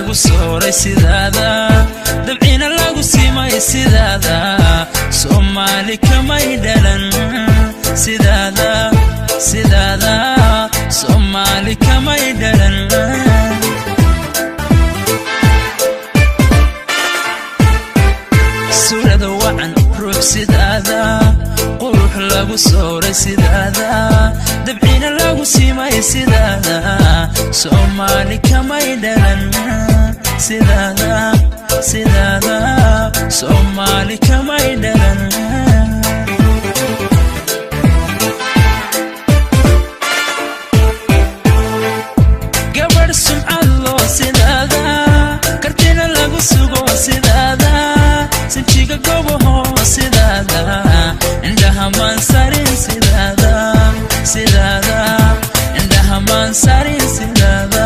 Lagu sooray sidaada, dabcina lagu simay sidaada, Soomaali kamay dhalan sidaada, sidaada Soomaali kamay dhalan. Suurada wacan ruux sidaada, qurux lagu sooray sidaada, dabcina lagu simay sidaada, Soomaali kamay dhalan sidaada, sidaada Soomaali kamay dhalan. Gabadh sumcad loo sidaada, kartina lagu sugo sidaada, sinjiga gobaho sidaada, indhaha maansarin sidaada, sidaada indhaha maansarin sidaada.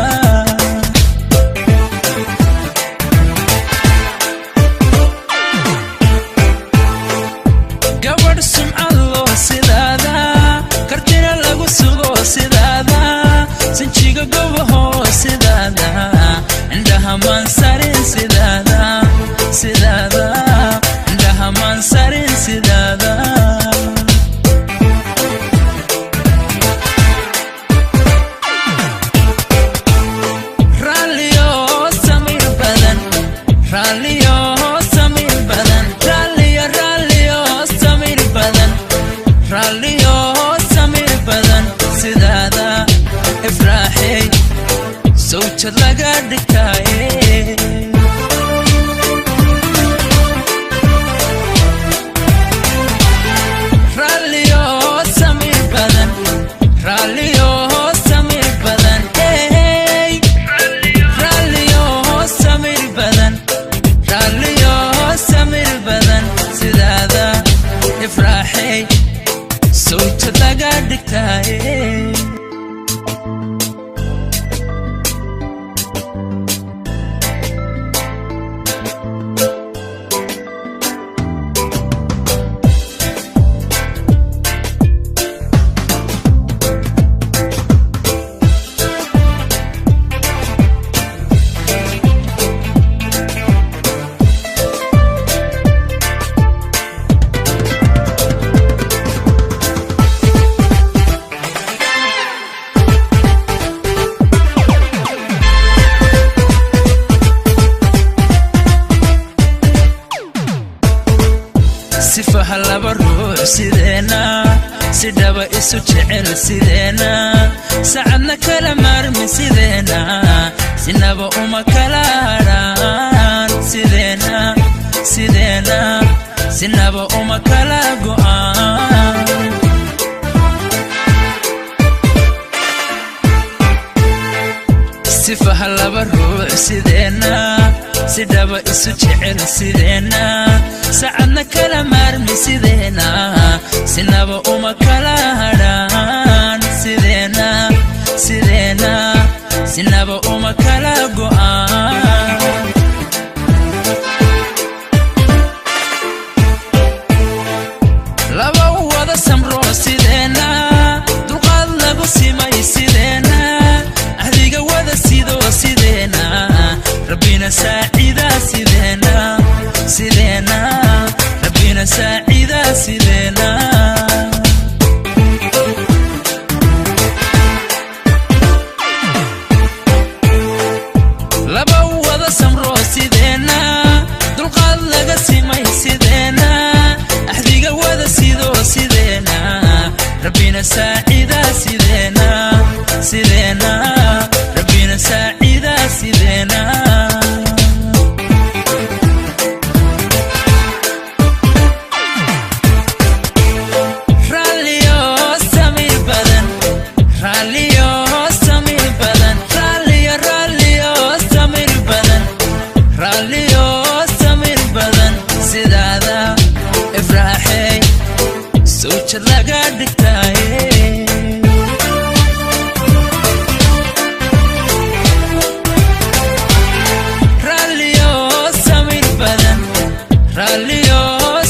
Gabadh sumcad loo sidaada, kartina lagu sugo sidaada, sinjiga gobaho sidaada, indhaha maansarin sidaada, sidaada indhaha maansarin sidaada. Raalliyo samir badan, raalliyo samir badan, raalliyo, raalliyo samir badan, raalliyo samir badan sidaada, Ifraaxey sawjad laga dhigtaaye. Raalliyo samir badan, raalliyo samir badan, hey, raalliyo samir badan, raalliyo samir badan sidaada, Ifraaxey sawjad laga dhigtaaye. Sifaha laba ruux sideena, si dhaba isu jecel sideena, sacadna kala maarmin sideena, sinaba uma kala hadhaan sideena, sideena sinaba uma kala go'aan. Sifaha laba ruux sideena, si dhaba isu jecel sideena, sacadna kala maarmi sideena, sinaba uma kala hadhaan sideena, sideena sinaba uma kala go'aan. Laba wada samro sideena, dulqaad lagu simay sideena, ahdiga wada sido sideena, Rabbina saacida sideena, sideena Rabbina saacida sideena. Laba wada samro sideena, dulqaad laga simay sideena, axdiga wada sido sideena, Rabbina saacida sideena, sideena Rabbina saacida sideena. Raalliyo samir badan, raalliyo samir badan, raalliyo, raalliyo samir badan, raalliyo samir badan sidaada, Ifraaxey sawjad laga dhigtaaye. Raalliyo samir badan, raalliyo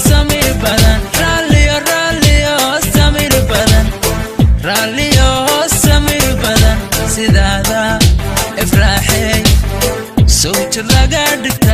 samir badan, raalliyo, raalliyo samir badan, raalliyo samir badan sidaada, Ifraaxey. dhigtay.